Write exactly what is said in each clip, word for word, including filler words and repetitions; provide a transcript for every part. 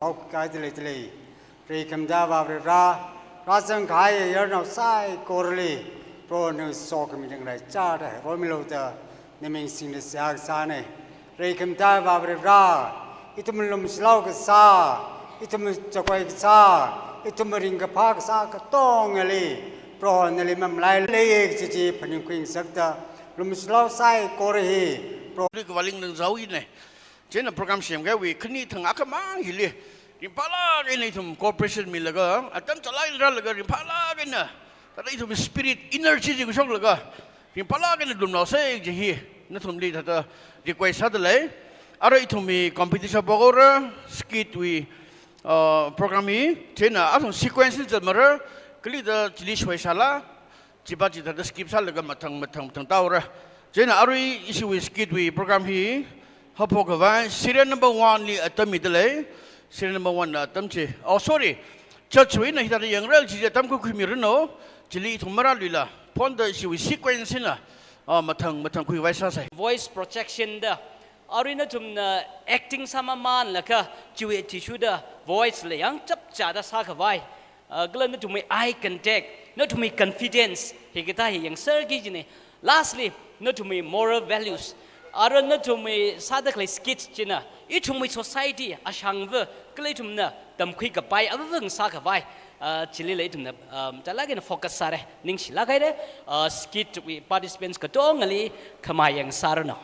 Haokahaida lei, lei. Preikhamathā Avā Varivara, rāzangkahai yarnao saikorali Prohona sokhami ningrai chāda romilu da naming singda seihā kasāna. Preikhamathā Avā Varivara, ithum lumshilao kasā, ithum chakoi kasā, ithum ringkaphā kasā katongali Proho nali mamalai leiya kaji chi phaningkhui ngasakta, lumshilao saikora hi Proho. Lui kavaling nang zau ina. Chieina program semkahaiwui khani thang akhamang hili ringphālāk eina ithum cooperation milaga, atam chālāk eina rālaga ringphālāk eina, thāda ithum spirit, energy chi khuishoklaga, ringphālāk eina lumlaosei kaji hi nathumli thāda request sāda lei. Arui ithumwui competition pokhaora, skit wui, uh, program hi, chieina athum sequence zatmara, kali da chili shoisāla, chiva chithāda skip sālaga mathang, mathang, mathang tāhaora. Chieina arui ishiwui skit wui program hi haophokkhavai serial number one li atam mida lei. Serial number one na atam chi. Oh, sorry. Church wui eina hithāda yangra kaji chi atam khuikhuimiranu. Chili ithum marāluila. Phonda ishiwui sequence eina, ah, mathang, mathang khuikhavai sāsei. Voice projection da. Arui nathumna acting sāmamanlaga chiwui athishurda voice la yangchapchāda sākhavai. Ah, kala nathumwui eye contact, nathumwui confidence, hikathā hi yangserki kajina. Lastly, nathumwui moral values. Arui nathumwui sāda khalei skits china ithumwui society, ashangva, kala ithumna tamkhui kapai, avāva ngasākhavai. Ah, chilila ithumna, um, chālāk eina focus sāra, ningshilāk haira. Ah, skit wui participants katongali khamei yangsāranu.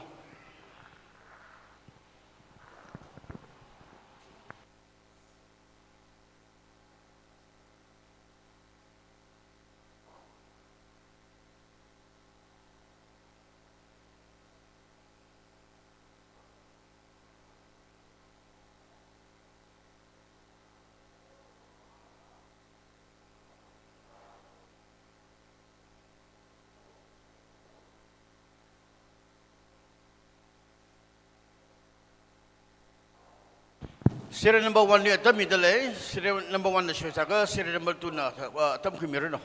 Serial number one li atam mida lei, serial number one na shoisāakha, serial number two na, uh, atam khuimiranu.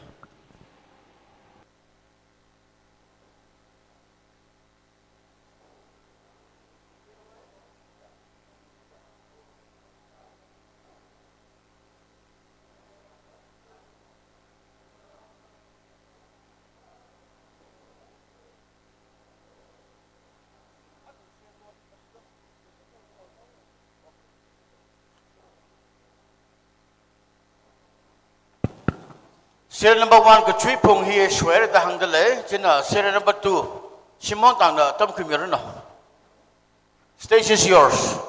Serial number one Kachui Phung hi shoira da hāngda lei, chieina serial number two Shimon Tangna atam khuimiranu. Stage is yours.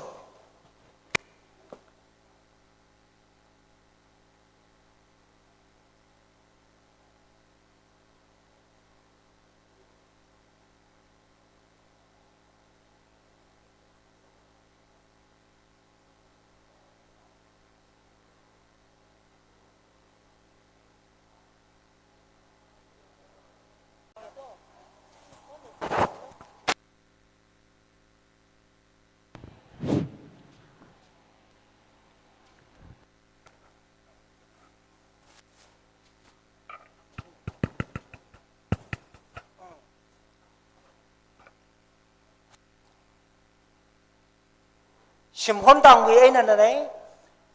Shimon Tangwui einana nei,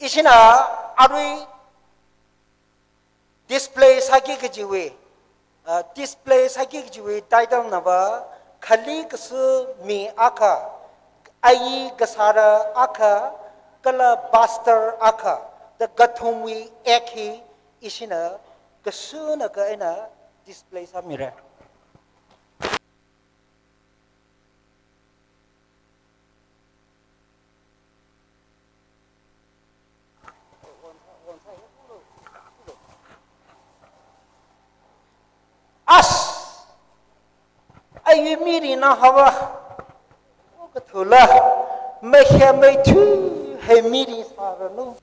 ishina arui display sāki kajiwui, uh, display sāki kajiwui title nava, Khali Kasā Mi Akha, Ayi Kasāra Akha, kala Pastor Akha, da kathumwui act hi ishina kasāna ka eina display sāmira. As! Ayu mirin na hawa. O kathula. Mekhe methu hai mirin sāranu.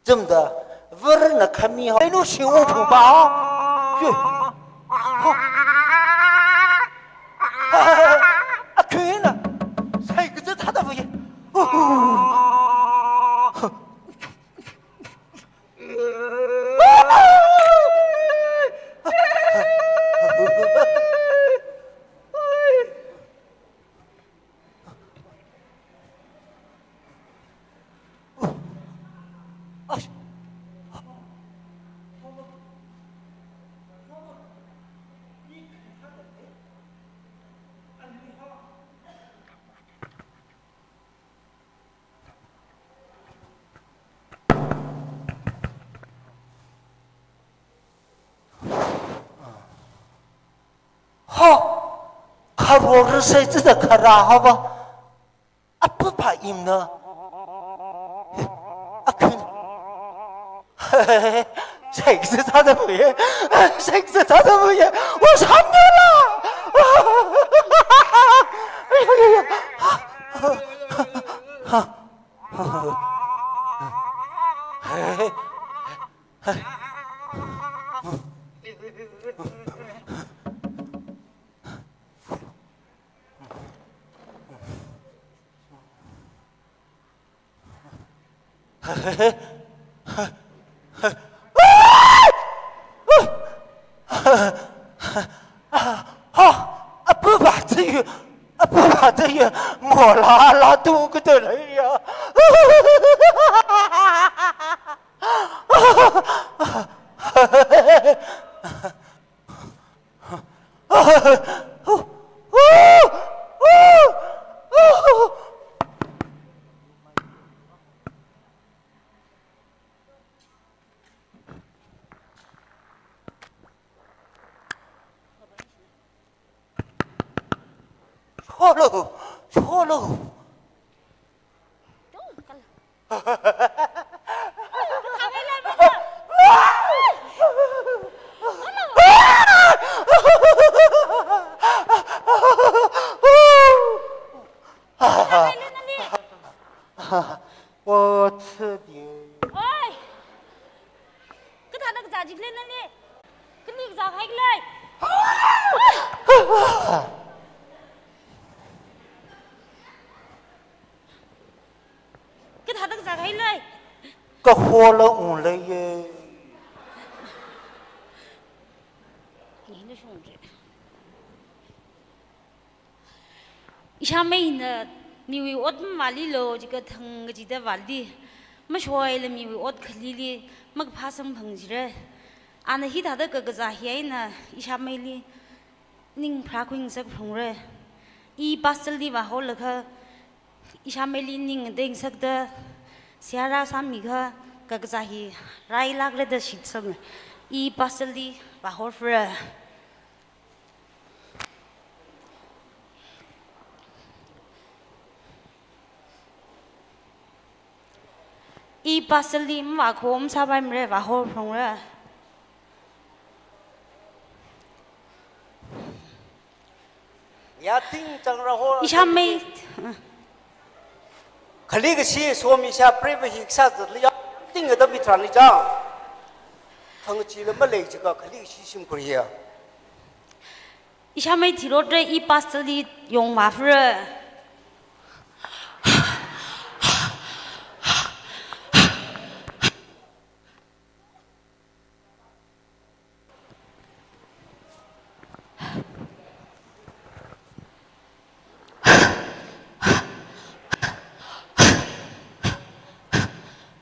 Zumda, vur na khami ha. Inu shi u phu ba. Yu. Ha. A khui na. Sai ka zat hada bu ye. Ash. Ho! Kharor sai zida khara hava. Apa pa imna? Akhun. Shek se sa da bu ye. Shek se sa da bu ye. Wo san de la. Ha, apa ba tei, apa ba tei, mola la tu ke te le ya. Solo, solo. What's the deal? Oi! Kathāda kazā jik lei nali? Kali kazā khai lei? Kathāda kazā khai lei? Kahola un lei ye. Ni na shung je. Ishāmeina miwui ot mavālilo, chikathang kachida vāli. Mashoila miwui ot khalili makaphā samphang jira. Ana hithāda kakazā hi eina ishāmeili ning pharākhui ngasakphungra. I pastor li vāhorlaga ishāmeili ning deng sakda seihā rāsāmiakha kakazā hi railākra da shitsang. I pastor li vāhorphara. I pastor li mavākhom sāpaimara, vāhorphungra. Ya ting chang ra ho. Ishāmei. Khali kashi somi sha pre ba hi kasā zatli ya ting da mi tharan li chang. Thang chi la malei chika khali kashi shimkhur ya. Ishāmei thirotra, i pastor li yong vāphara.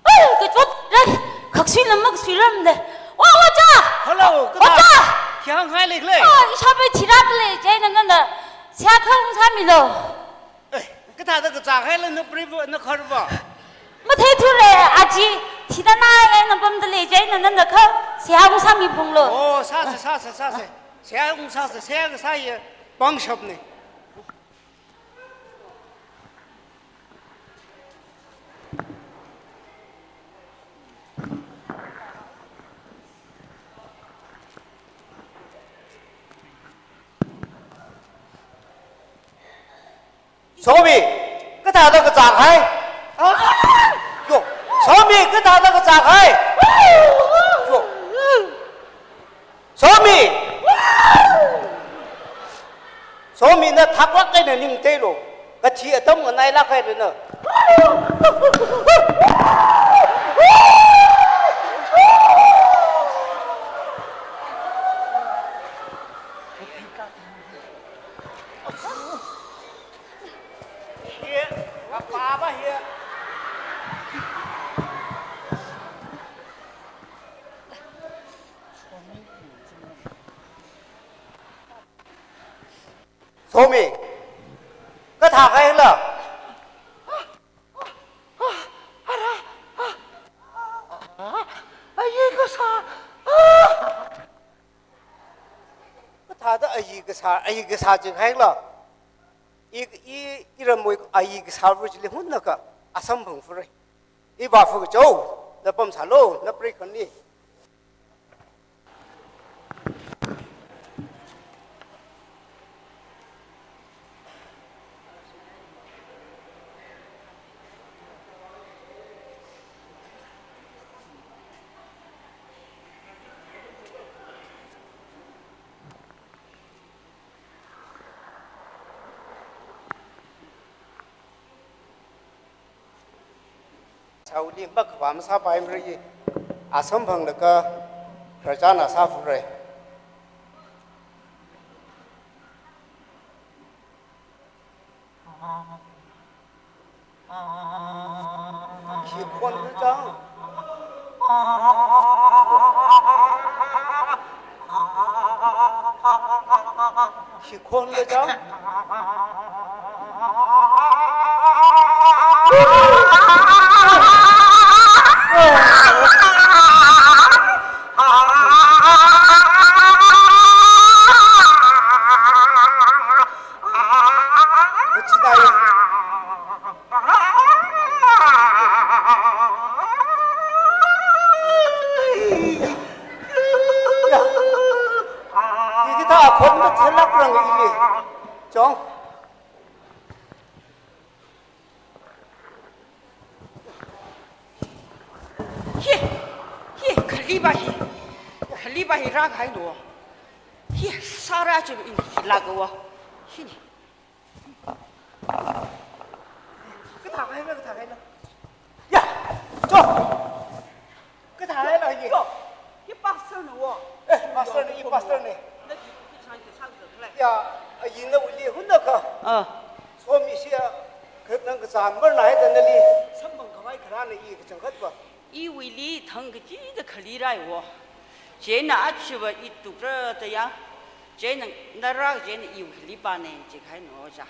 Ai, kachot rai, khaksui namak suiram de. Wa, wa cha! Hello, kathā? Wa cha! Khyang hai lek le? Ah, ishāmei thirā lei, chieina nana seihā kha ungsāmilo. Eh, kathāda kazā haila na pri va, na khar va? Matheithura, achi, thida na, eina pamda lei, chieina nana kha seihā ungsāmiphunglo. Oh, sāsa, sāsa, sāsa. Seihā ungsāsa, seihā kasā ya pangshap ne. Somi, kathāda kazā hai? Yo, somi, kathāda kazā hai? Yo. Somi! Somi na thaklāk eina ning teilo. Kathi atam nganailāk haira na. Hi, ngapa ba hi? Kathā kahaila? Ara, ayi kasā. Kathāda ayi kasā, ayi kasā jing haila? I, i, iramwui ayi kasā ru chili hunna ka asamphang fure. I vāfu kachao, na pamsālu, na preikhani. Shaoli makhavā masāpaimara, asamphanglaga khararchan sāfure. Khi khon kachang. Khi khon kachang. Hithā khon mathalak rang ili. Chong. Hi, hi, khalipā hi. Khalipā hi rākahaina. Hi, sāra chi ina hi lāka. Hini. Kathā kahaina, kathā kahaina. Ya, cho. Kathā kahaila hi? Yo, hi pastor na wo. Eh, pastor na, i pastor na. Na ki, ki chang ki chang ki khalei. Ya, ayi nawuili hunna ka. Ah. Somi shia, khanang kazā marna haida nali samphang khavai kharā na i kachangkhat va. Iwuili thang kachida khali rāi wo. Chieina achiva i tukra da ya. Chieina nara chieina iwui khalipāna jikahaina cha.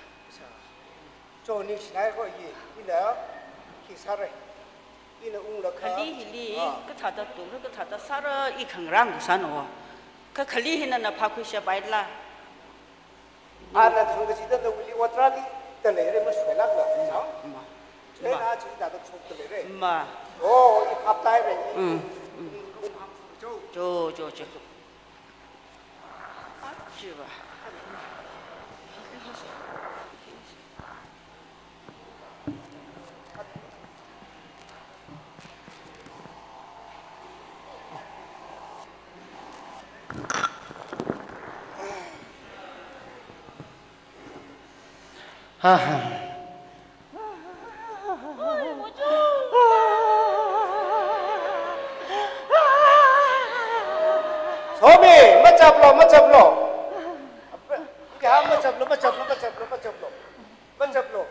Cho, ningshinai ko i, ina khi sāra. Ina unglaga. Khali hili, ah, kathāda tukra, kathāda sāra, i khangarān kasāna wo. Kha khali hina na phākhuishapaila. Ana thang kachida nawuili otrali da leira, masuilakla. Chang? Ma. Chieina ma. Chi dada chokda leira. Ma. Oh, i phaptaira. Mm, mm. Cho, cho, cho. Achiva. Ha, ha. Somi, machaplu, machaplu. Ya, machaplu, machaplu, machaplu, machaplu. Machaplu.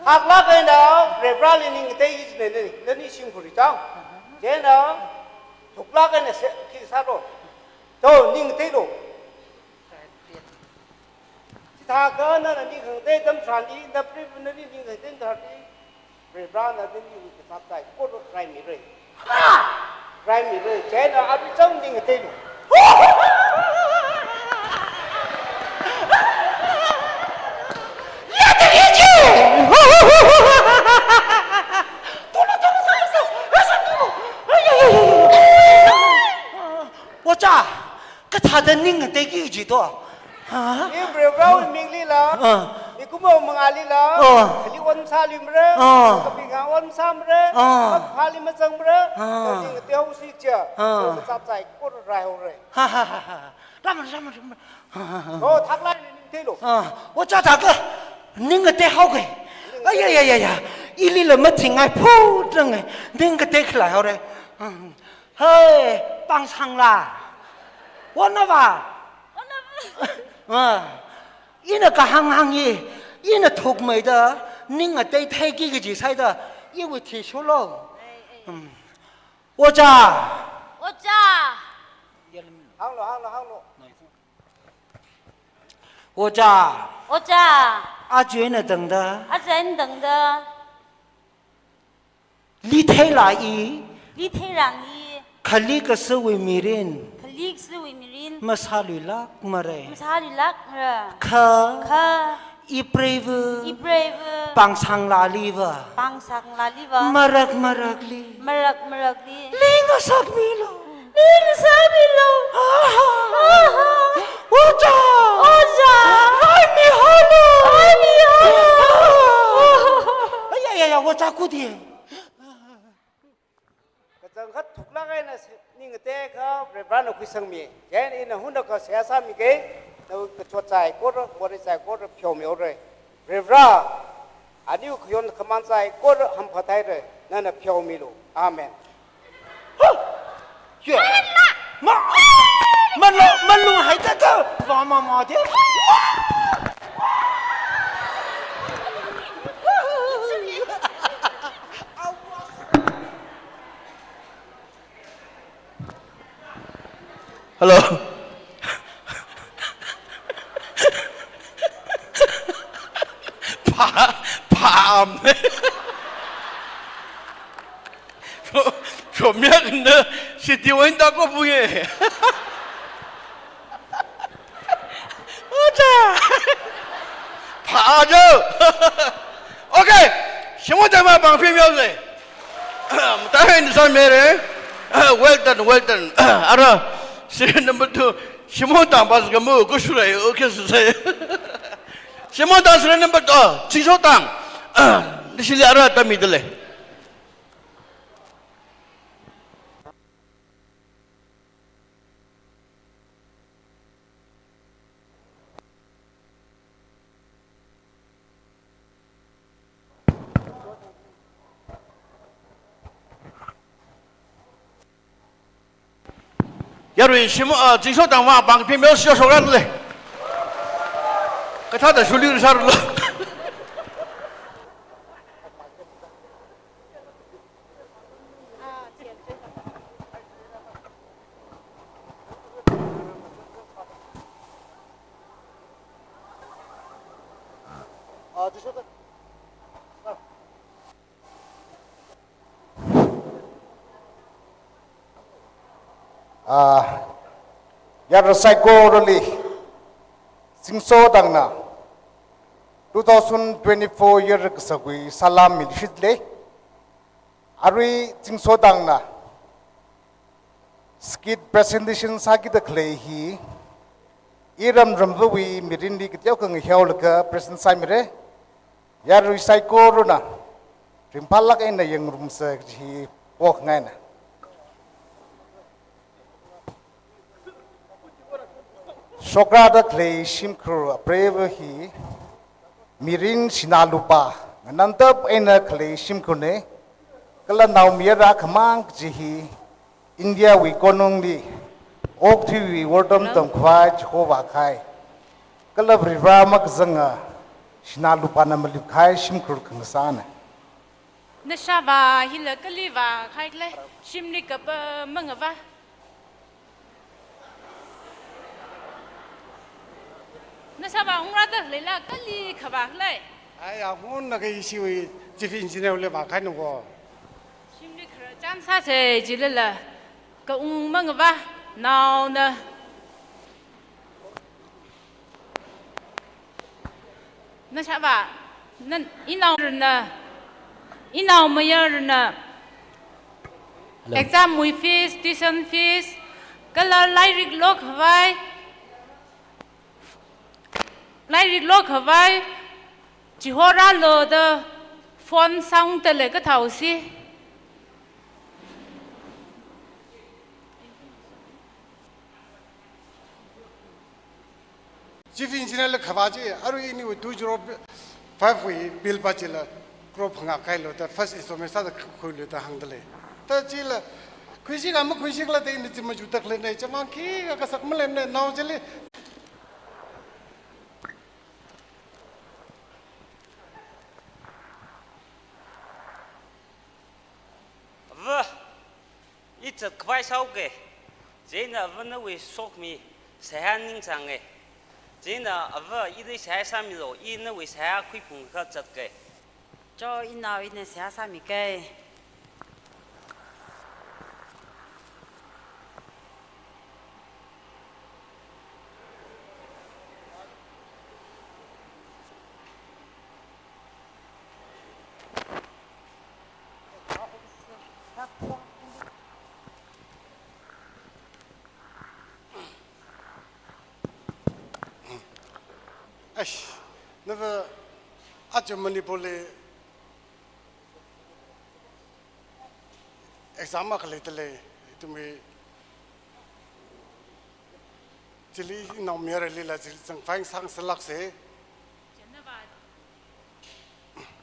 Haklāk eina, Reverend li ning ngatei kajina nani, nani shimkhur chang. Chieina, thuklāk eina se, khi sālu. Cho, ning ngateilu. Chithākha nana ning khangatei atam tharanli, na preiva nali ning khangatei tharanli, Reverend na nali ning kachap tai, koro raimira. Raimira, chieina aruichang ning ngateilu. Oja, kathāda ning ngateiki kaji to? Ha? I Reverend wui minglila, ah, mikumo mangālila, ah, khali ot masāluimara, ah, kapinga ot masāmara, ah, kaphāli mazangmara, ah, ning ngateihaosi cha, ah, kachap tai koro raihaora. Ha, ha, ha, ha. Rāmara, rāmara, rāmara. Ha, ha, ha. Oh, thaklāk eina ning ngateilu. Ah, oja thākha ning ngateihaoki. Ai, ai, ai, ai, ai. Ilila mathingai pho trang e. Ning ngatei khalei haora. Hmm. Hey, pāngsangla. Wonava. Wonava. Ah. Ina kahāng hāngi, ina thukmeida, ning ngateitheiki kaji sāhaida, iwui thi sholo. Ei, ei. Hmm. Oja. Oja. Hānglu, hānglu, hānglu. Ojā. Ojā. Aja eina tangda. Aja eina tangda. Litheila i. Litheila i. Khali kasāwui mirin. Khali kasāwui mirin. Masāluilākmara. Masāluilākmara. Kha. Kha. Ipreiva. Ipreiva. Pāngsanglāliva. Pāngsanglāliva. Marak marakli. Marak marakli. Ling ngasakmilu. Ling ngasakmilu. Aha. Aha. Ojā. Ojā. Ai, mihālu. Ai, mihālu. Aha. Ai, ai, ai, ai, ojā kuti. Kachangkhat thuklāk eina se-, ning ngateikha Varivarana khuisangmi. Chieina ina hunakha seihā sāmikei, nawui kachot saikora, morei saikora pheomihaora. Varivara, aniwui khayon khaman saikora hamphathaira, nana pheomilu. Amen. Huh! Ye. Ma, malo, malung haitata, vāmamade. Hello. Pha, pha am. Pho, phomiakna siti wanda ko puye. Ojā. Pha jo. Okay. Shimon tangva pāng phim yaole. Matahe ni san mere. Well done, well done. Ara, serial number two. Shimon tangva kamu kushulai. Okay, susai. Shimon tang serial number two. Oh, Chingso tang. Nishili ara tamidale. Yarui Shimon, ah, Chingso tangva pāng phim yaosho shokranle. Kathāda shuli sharlo. Ah, yarui saikorali, Chingso tangna two thousand twenty-four year kasāwui salam miluishitle. Arui Chingso tangna skit presentation sākida khalei hi, iram ramvawui mirinli kateokha ngahiaolaga present sāmire. Yarui saikorana ringphālāk eina yangngarumsa kaji hi pokhangaina. Shokrada khalei shimkhur apreiva hi mirin sinā lupā nganamtap eina khalei shimkhurne, kala naomayara khamang kaji hi Indiawui konungli okthuiwui wortam tamkhavai chihovā kahai, kala Varivara makazanga sinā lupāna malip kahai shimkhur khangasāna. Nashāvā hila kali vākahai khala, shimli kapamangavā. Nashāvā ungrāda leila kali khavā khala. Ai, ahun na kai ishiwui chief engineer le vākahai nungko. Shimli kharā chānsāse jilala, kaungmangavā, naona. Nashāvā, nan, inaorana, inaomayarana, hello, exam wui fees, tuition fees, kala lairik lokhavai, lairik lokhavai, chihorālo da phone sāungda lei kathāosi. Chief Engineer la khavā chi, arui iniwui two zero five wui bill pa chila crore phangā khailo da first installment sāda khuilu da hāngda lei. Da chila khuishika makhuishikla da ini chi machuda khalei ne, chamang khikha kasak maleimane, nao chili. Ava, i zatkhavai sāuke. Chieina ava nawui sokhami seihā ningsange. Chieina ava ili seihā sāmilu, i nawui seihā khuiphungkha zatke. Cho, inao, ina seihā sāmike. Eish, nava aja Manipurli exam akha leidalei, ithumwui chili inao mayarlila chili zangkhavai ngasā ngasālākse.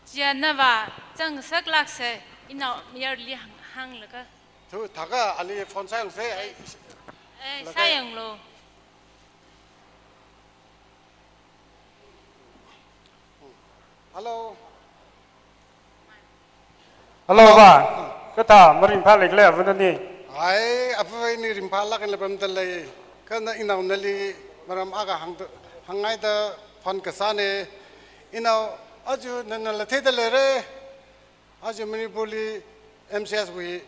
Chieina va zangsaklākse, inao mayarli hāng, hānglaga. Thu, thākha ali phone sāyangse, ai, eh, laga sāyanglu. Hello. Hello, va. Kathā maringphālei khala, ava nani? Ai, ava ini ringphālāk eina pamdalei. Kha inao nali maram akha hāng, hāngngaida phone kasāne. Inao, aja nana la theidaleire. Aja Manipurli M C S wui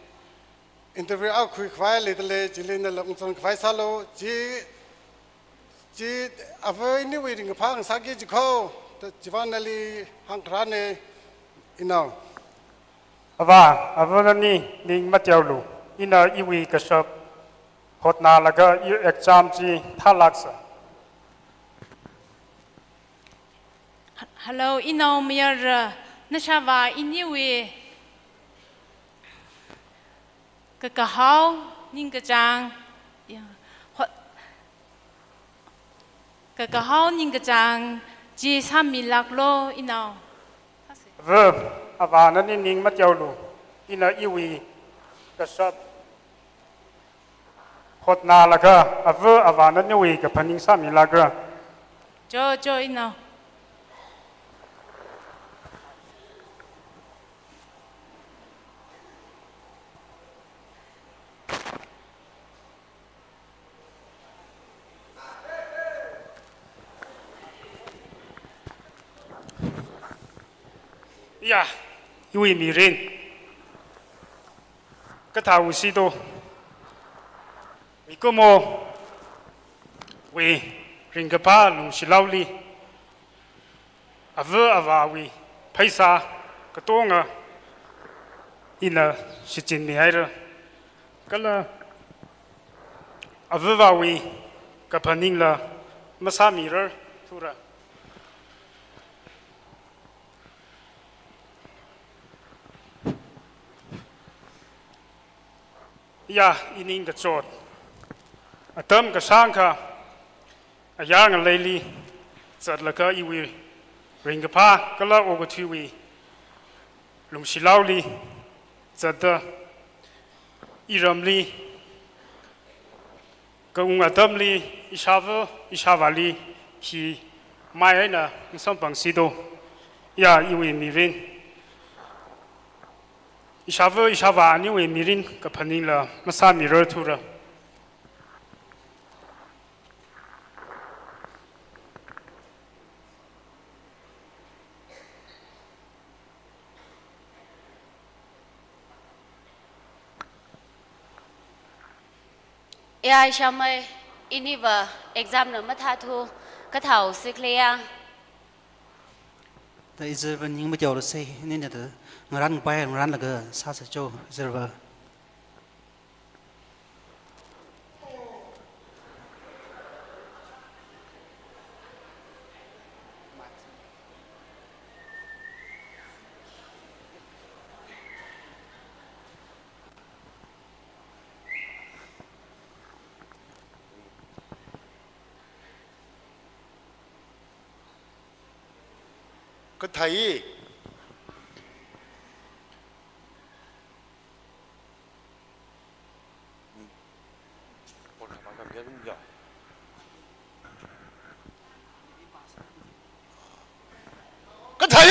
interview akha khuikhavai leidalei, chili nala ungzangkhavai sālu, chi, chi ava iniwui ringkaphā ngasāki jikho, da chiwui vang nali hāngkharāne, inao. Ava, ava nani ning mateolu, ina iwui kashap hotnalaga i exam chi thālāksa. Hello, inao mayar, nashāva iniwui kakahao ningkachāng, ya, ho-, kakahao ningkachāng chi sāmilāklu, inao. Ava, ava nani ning mateolu, ina iwui kashap hotnalaga, ava, ava naniwui kaphaning sāmilākra. Cho, cho, inao. Ya, iwui mirin kathā ungsi do. Mikumowui ringkaphā lungshilaoli ava avāwui pheisā katonga ina shichinmihaira. Kala ava avāwui kaphaningla masāmirar thura. Ya, ining kachot atam kasāngkha ayar ngaleili zatlaga iwui ringkaphā kala okathuiwui lungshilaoli zatda iramli kaung atamli ishāva ishāvāli hi mai eina ngasampangsi do. Ya, iwui mirin, ishāva ishāvā aniwui mirin kaphaningla masāmirar thura. Ya, ishāmei, iniva exam na mathāthu, kathā ungsi khala ya. Da izarva ning mateolusei, inina da ngaranpai, ngaranlaga sāsa cho, izarva. Kathāi. Kathāi!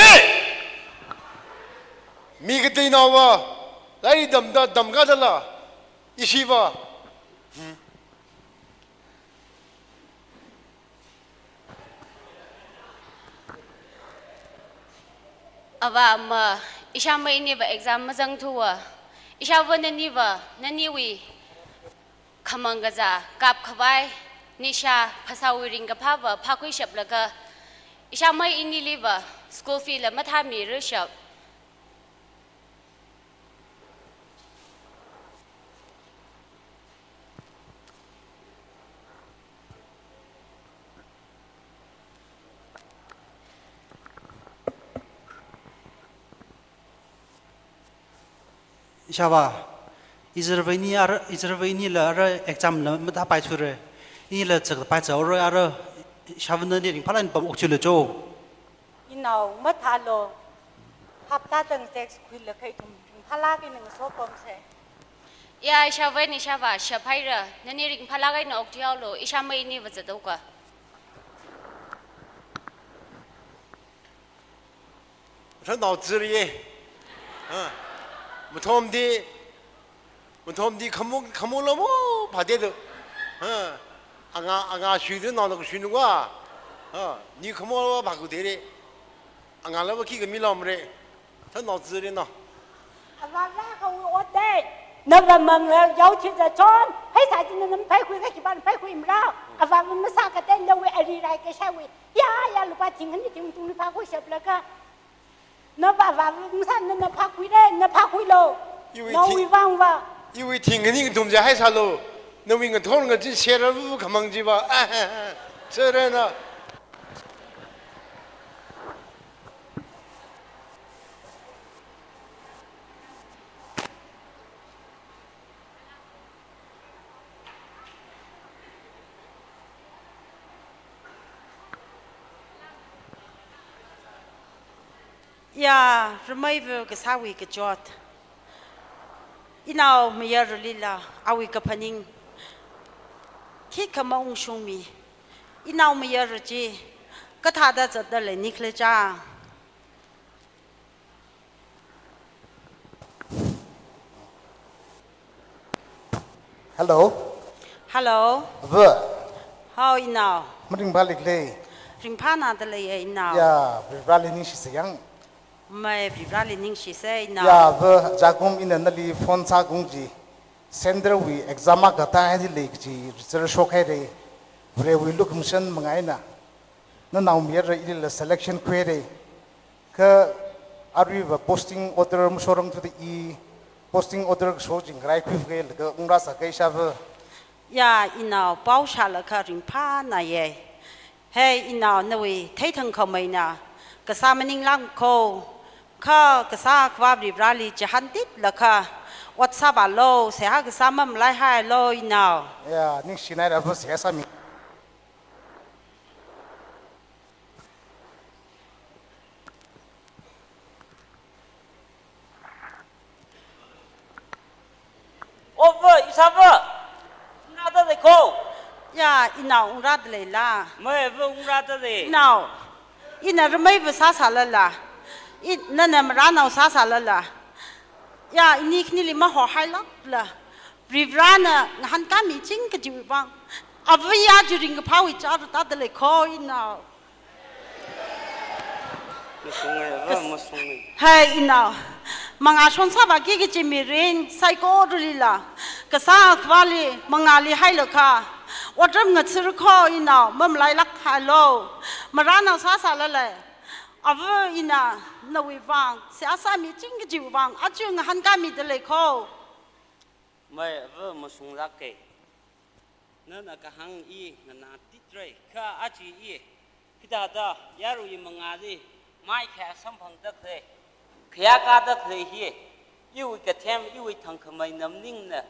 Mi kateinaova lairik tamda tamkadala, ishiva. Hmm. Ava ama, ishāmei iniva exam mazangthuwa. Ishāva naniva, naniwui khamang kazā, kapkhavai, nisha, phasāwui ringkaphāva phākhuishaplaga, ishāmei iniliva school fee la mathāmirashap. Ishāva, izarva ini ara, izarva inila ara exam la mathāpaithura. Inila zakpaithu ora ara, ishāva nani ringphālāk eina pam okthuilu cho. Inao, mathālu. Hapta tang sex khuilaga ithum ringphālāk eina ngasokomsa. Ya, ishāva, ishāva, shaphaira. Nani ringphālāk eina okthuihaolu, ishāmei iniva zathaoka. Thanao ziriye. Ha. Mathomdi, mathomdi khamu, khamu lomo phāde do. Ha. Anga, anga shuidu nao na shuinu wa. Ha. Ni khamu wa phākudere. Anga lava khi kami lomre. Thanao zirina. Avāva kawui ot dei. Nava mangla yao chi zachon. Pheisā chi nana maphaikhui ka khipāna phaikhuimara. Avāva masākatei nawui ari rai kashaiwui. Ya, ya, lupā thingkhani thingtungli phākhuishaplaga. Nava avāva masā nana phākhuire, na phākhuilu. Iwui nawui thing-, vangva. Iwui thingkhani kathum chi haisālu. Nawui ngathor ngazin servu khamang chiva. Ah, ah, ah. Zirina. Ya, rameiva kasāwui kachot. Inao mayaralila awui kaphaning khikha maungshungmi. Inao mayara chi kathāda zatda lei nikhala cha. Hello. Hello. Ava. Hao, inao. Maringphālikhala? Ringphānada leiya, inao. Ya, Varivarali ningshisei yang. Mei, Varivarali ningshisei, inao. Ya, ava, jakum ina nali phone sākung chi. Center wui exam akha thāhaida lei kaji result shokhaire. Varewui lukhamashan manga eina nanaomayara ilila selection khuire. Kha aruiva posting order mashorangthuda i posting order kasho chi ngarai khuiphākei laga ungrāsākei ishāva. Ya, inao, pao shālaga ringphānaye. Hei, inao, nawui theithangkhameina kasā maninglākko. Kha kasā Akhava Varivarali chihāntitlaga ot sāvālu, seihā kasā mamalaihailu, inao. Ya, ningshinaira ava, seihā sāmi. O va, ishāva. Ungrāda leiko. Ya, inao, ungrāda leila? Mei, ava ungrāda lei. Inao, ina rameiva sāsālala, i, nana marānao sāsālala, ya, ini khanili mahohailākla, Varivarana ngahānkāmiching kajiwui vang, ava ya chi ringkaphāwui chāra tāda leiko, inao. Masungai, ava masungai. Hei, inao. Mangā shon sāvāki kaji mirin saikoralila kasā Akhavali mangāli hailaga otram ngathar ko, inao, mamalailākhailu. Marānao sāsālala, ava ina nawui vang seihā sāmiching kajiwui vang aja ngahānkāmida leiko. Mei, ava masunglākei. Nana kahāng i nganātitrei, kha aja i hithāda yaruiwui mangāli maikhayā samphangda khalei, khayākāda khalei hi iwui kathem, iwui thangkhameina maningna.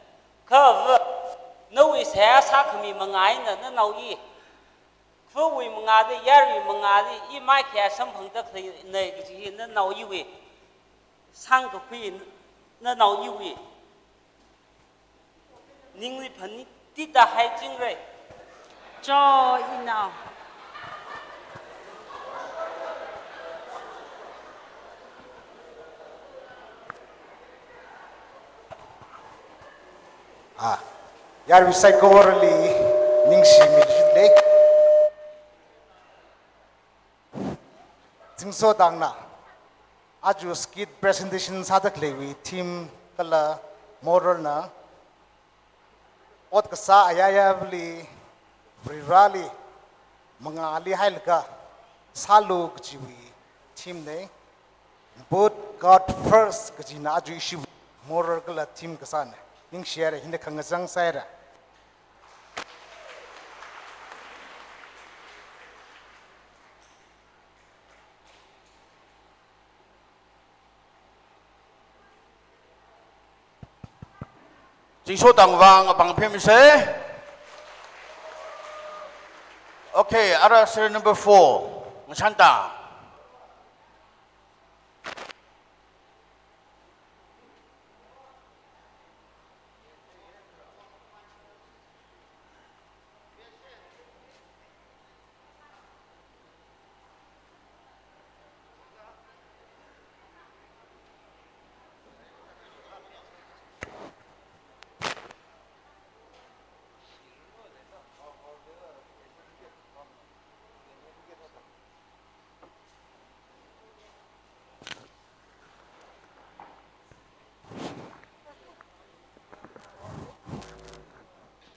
Kha ava, nawui seihā sākhami manga eina nanao i, khawui mangāli, yaruiwui mangāli i maikhayā samphangda khaleina kaji hi nanao iwui sangkakhui, nanao iwui ningli phanit tita haichingrei. Cho, inao. Ah, yarui saikorali ningshimida lei. Zingso tangna. Aja skit presentation sāda khaleiwui theme kala moralna ot kasā ayāyāli, Vareli mangāli hailaga sālu kajiwui theme nei. Put God first kajina aja ishiwui moral kala theme kasāna. Ningshihaira, hina khangachang sāhaira. Zingsho tangvang apāng phimse. Okay, ara serial number four. Ngachān tang.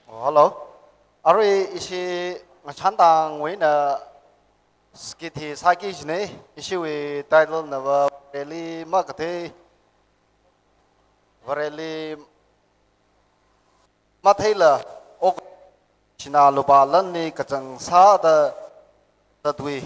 Oh, hello. Arui ishi ngachān tangwui eina skit hi sāki kajina, ishiwui title na va Vareli makathei, Vareli matheila, ok, sinā lupā lanli kachang sāda tatwui.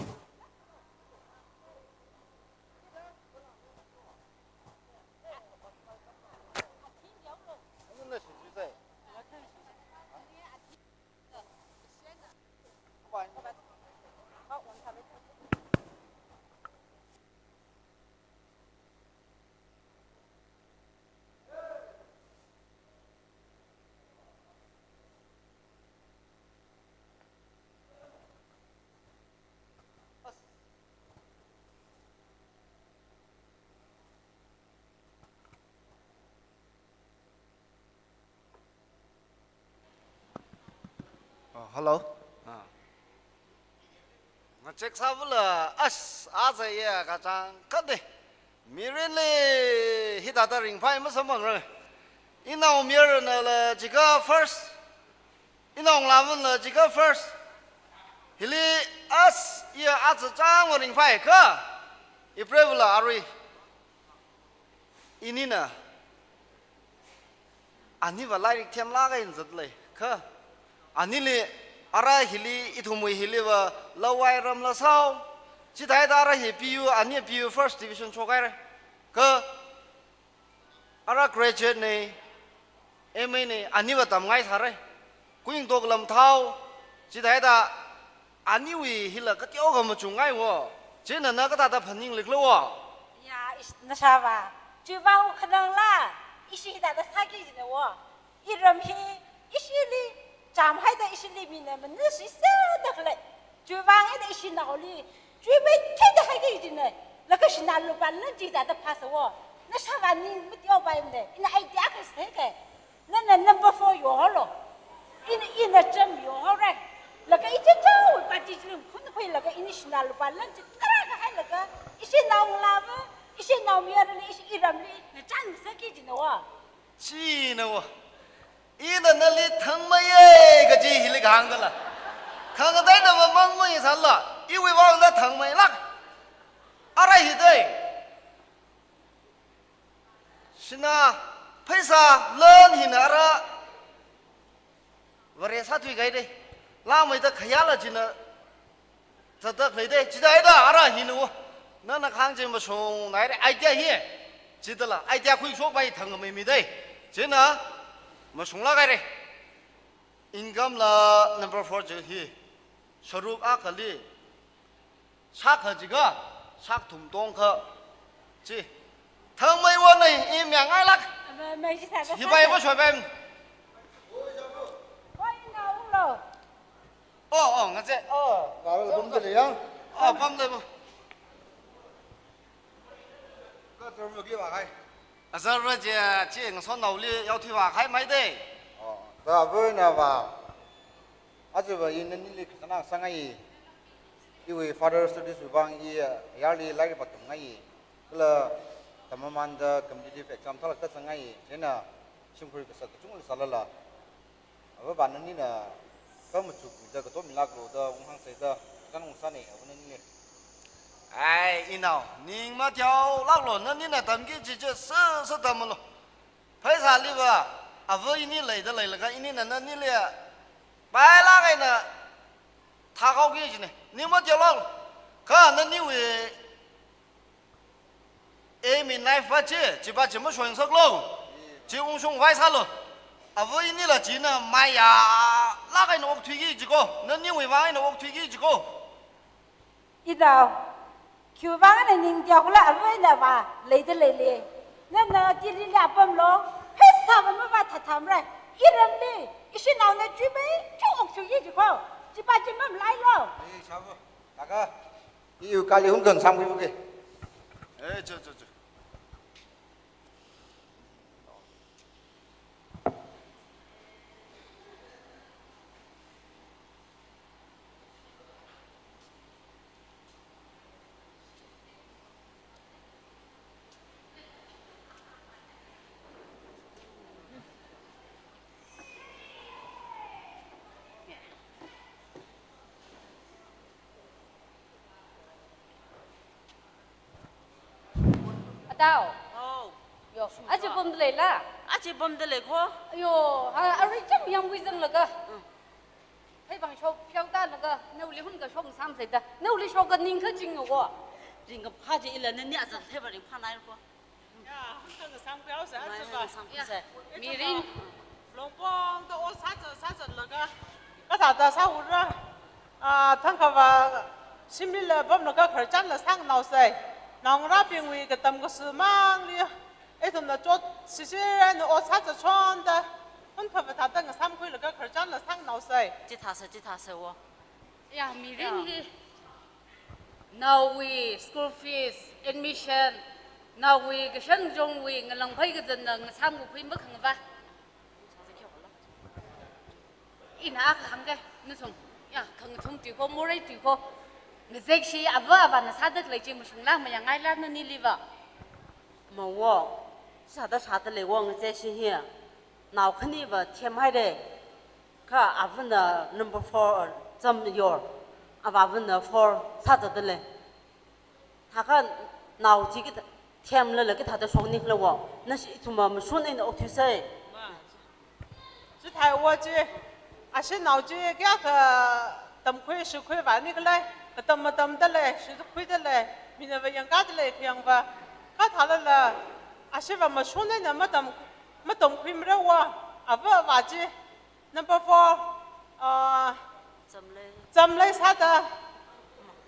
Oh, hello. Ah. Ngachek sāvula, as, aja ya kachang kade. Mirinli hithāda ringphai masamphangrar. Inaomayarana la jiakha first. Inaongalāvana la jiakha first. Hili as, iya aja chang va ringphai kha. Ipreivula arui. Inina. Aniva lairik themlaga ina zatlei. Kha. Anili ara hili ithumwui hiliva lawai ramla sāhao. Chithāda ara hi P U, ani P U first division shokhaira. Kha. Ara graduate nei, M A nei, aniva tamngai sāra. Kuing toklam thao, chithāda aniwui hila kateokha machungngaiwo. Chieina na kathāda phaningliklo wo? Ya, ish, nashāva. Chiwuivang khanangla, ishi hithāda sāki kajina wo. Iram hi, ishili, chāmhaida ishili mina manashisāda khalei. Chiwuivang eina ishinaoli, chiwui matheida haiki kajina. Laga sinā lupā lan chithāda phāsā wo. Nashāva ning mateopaimana. Ina idea akha sāki. Nana number four yohaolo. Ina, ina cham yohaora. Laga ichichao party chili khun khuilaga ina sinā lupā lan chithāda hailaga. Ishinaongalāva, ishinaomayarali, ishi iramli, nachān sāki kajina wo. China wo. Ina nali thangmeiya kaji hili kahāng dala. Khangateina va mangmei sāla. Iwui vangna thangmeilāk. Ara hi dei. Sinā, pheisā, lan hina ara. Vare sāthuikahai dei. Langmeida khayāla china. Zatak lei dei, chithāda ara hina wo. Nana khangachei mashungnaira idea hi. Chithāla, idea khuishokpai thangmeimi dei. Chieina mashunglāk haira. Income la number four chi hi. Sharuk akhali. Shākha jiakha, shākthum tongkha. Chi. Thangmeiwona i miyangailāk. Aba, mai chithāda. Hibai sāda. Mashoibai. Oi, naolo. Oh, oh, ngachei. Oh. Naolo, pamda leiya? Oh, pamda leiya. Ka term lagi vāhai. Azarva je, chi ngasotnaoli yaothui vāhai mai dei. Oh, da ava na va. Aja va ina nili kazanā sāngai. Iwui further studies wui vang i, yarli lairik pātamngai. Kala tamamanda competitive exam thālākta zangngai, chieina shimkhur kasā kachungkha sālala, avāva nanina kha machukmida kato milāklo da unghāngsāda, kachān ungsāne, ava nanili. Ai, inao, ning matheolāklo, nanina tamki kaji chi sāsā tamlu. Pheisāliva, ava ini leida leilaga, inina nanili pailāk eina thāhaoki kajine. Ning matheolāklo. Kha naniwui aim in life va chi, chiva chi mashungngasaklo. Chi ungshungvai sālo. Ava inila china mayālāk eina okthuiki kajiko, naniwui vang eina okthuiki kajiko. Inao, khiwui vang eina ning theokhala, ava eina va leida leile. Nana Delhili apamlo, pheisāva mavāthathamre. Iramli ishinaona chuimei chu okthuiki kajiko. Chiva chi mamalailo. Ei, sāva. Taka, iwui kali hun khangasāmkhuibuke. Eh, cho, cho, cho. Atao. Oh. Yo, aja pamda leila? Aja pamda leiko. Yo, ha, arui cham yangwui zanglaga. Mm. Phei vang shok, pheotālaga, naoli hun kashok ngasāmsāda. Naoli shok kha ning kaching ko. Ringkaphā chi ila nani azang theiva ringphānaiko. Ya, hun khangasāmkhuihaosa, mai, aja va. Ngasāmkhuisa. Ya. Mirin. Longpongda ot sāzat, sāzatlaga, kathāda sāhaora. Ah, thangkhavā shimlila pamlaga khararchanla sānganaosai. Naongarābingwui katam kasu mangli ithumna chot shishiran ot sāzatshonda, hun khavā thāda ngasāmkhuilaga khararchanla sānganaosai. Chithāsa, chithāsa wo. Ya, mirin hi. Naowui school fees, admission, naowui kashan jongwui ngalāngphai kazanna ngasāmkakhui makhangva. Ina akha hāngke, nathum, ya, khangathum tuiko, morei tuiko. Ngazekshi ava avāna sāda khalei chi mashungla mayangngaila naniliva. Mawo, sāda sāda leiwo ngazekshi hi. Nao khaniva themhaire. Kha avana number four, cham yor. Avāvana four sāzatda lei. Thākha nao chi kathā themlala kathāda shokni khala wo. Nashi ithumva mashun eina okthuisai. Ma. Chithāhaowa chi, ashi nao chi kayākha tamkhui shikhui vāni khala, katam matamda lei, shikhuida lei, minava yangkāda lei khayangva. Kathālala, ashiva mashun eina matam, matamkhuimara wo, ava avā chi, number four, ah, Chamlei. Chamlei sāda.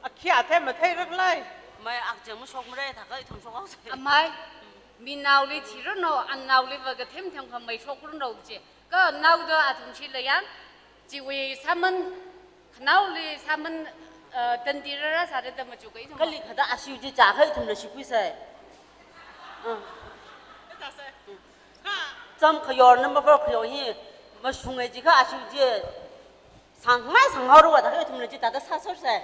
Akhi athei matheirakle. Mai akjang mashokmara, thākha ithum shokhaosai. Amai, minaoli thiranu, anaoliva kathem themkhamei shokranu chi. Kha naoda athum shila yang, chiwui sāman, khanaoli sāman, eh, tandi rara sāda da machuka ithum. Kali kathāda ashiu chi chākha ithumla shikhuisai. Ah. Cham khayor number four khayor hi mashungai jikha ashiu chi sāngngai sānghaorawa thākha ithumla chithāda sāsorsai.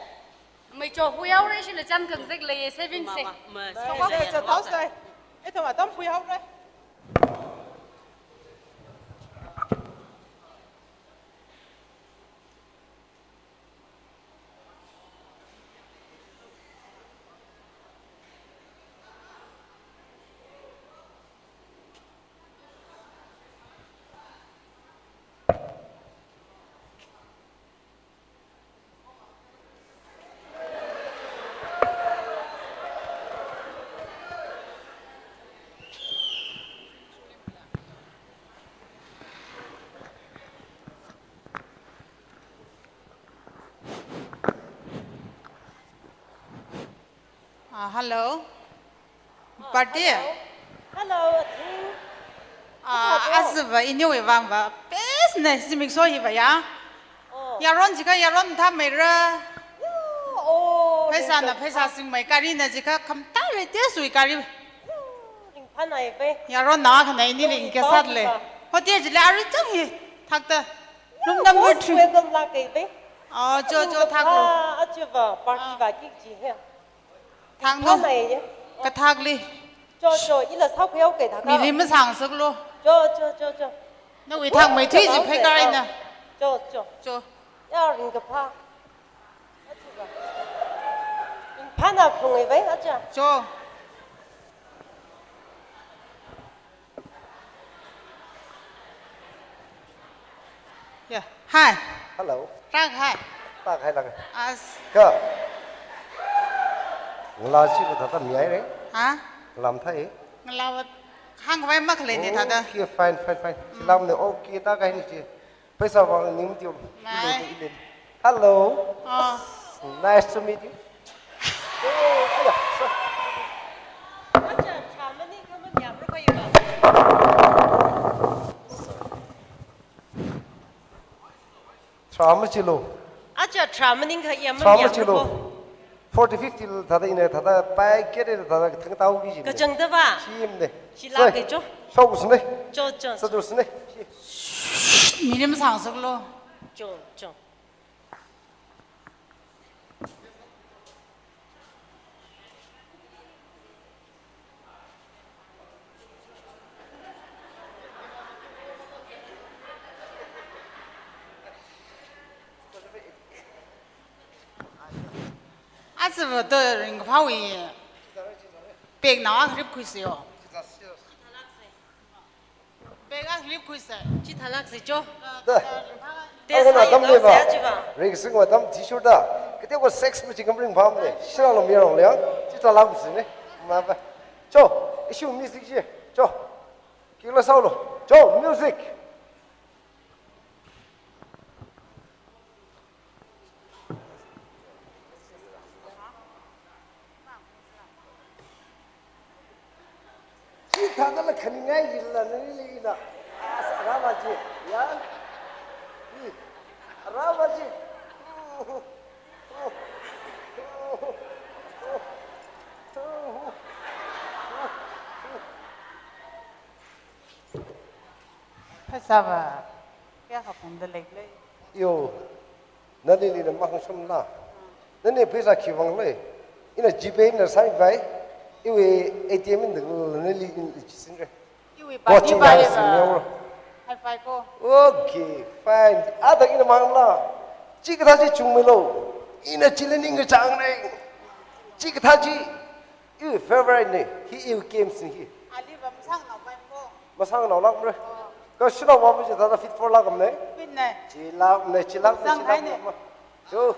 Mei chokhuihaora, ishila chān khangazek lei, saving se. Ma, ma, ma. Chokhuihaora. Sai, sai, sai, thaosai. Ithum atam khuihaora. Ah, hello. Ah, Party? Hello. Hello, Athing. Ah, kathāda? Ajava iniwui vangva best ne, zimiksho hiva ya. Oh. Yaron jikha yaron thameira. Ya, oh, pheisāna ringphā. Pheisā singmei, garina jikha khamtā latest wui gari. Ya, ringphānai ve. Yaronnao akhana inili ringphā kasāle. Ringphā. Hotel chili arui chang hi thakta. Room number three. Most welcome lākei ve. Oh, cho, cho, thaklo. Ah, ajava party va kik chi he. Thakno. Thānai ye. Kathakli. Cho, cho, ila sākhuihaoke thākha. Mili masāngasaklu. Cho, cho, cho, cho. Nawui thangmeithui chi phei kaina. Cho, cho. Cho. Ya ringkaphā. Ringphāna phungwui vai aja. Cho. Yeah. Hi. Hello. Rākahai. Rākahai lāka. As. Kha. Ngala chi kathāda mihaire. Ha? Ngala mathāi. Ngala wat hāngkhavai makhaleine thāda. Okay, fine, fine, fine. Chilamne, okay, tākahaine chi. Pheisā vang ning tiu. Ngai. Hello. Oh. Nice to meet you. Oh, aya, so. Aja, tramani kama nyamro kayu ba. Tramachilo. Aja, tramani kayam. Tramachilo. Forty fifty thāda ina thāda pai kere thāda thang tau ki jim. Kachangda ba. Shimne. Shilāke cho. Shok usne. Cho, cho. Sadu usne. Mili masāngasaklu. Cho, cho. Aja va to ringkaphāwui. Pek nao akha ripkhuisa yo. Pek akha ripkhuisa. Chithālāksa cho. Da. Te akhana sai tamle ba. Chiva. Ringsing va tam thishuda. Kateokha sex maching kam ringphāmane. Shiralo miralo liang. Chithālāksa ne. Ma ba. Cho, issue music chi. Cho. Kikla sālo. Cho, music. Chithādala khaningai jilala nali ina. As, arava chi. Ya. Hi. Arava chi. Pheisā va kayākha phungda leilei. Yo, nalila mahāngshamla. Nani pheisā khi vānglei. Ina GPay na sāvai. Iwui ATM eina nali ina chisinre. Iwui ko body ching bai bai va. Hi-fi ko. Okay, fine. Ada ina mahāngla. Chikathā chi chungmeilo. Ina chili ningkachāngne. Chikathā chi. Iwui favorite ne, hi iwui games ne hi. Ali va masānganao pai ko. Masānganaolākmare. Oh. Kha shanao va maji thāda fit four lākmane. Fit ne. Chilākmane, chilākmane, sānghai ne. Chilākmane. Yo.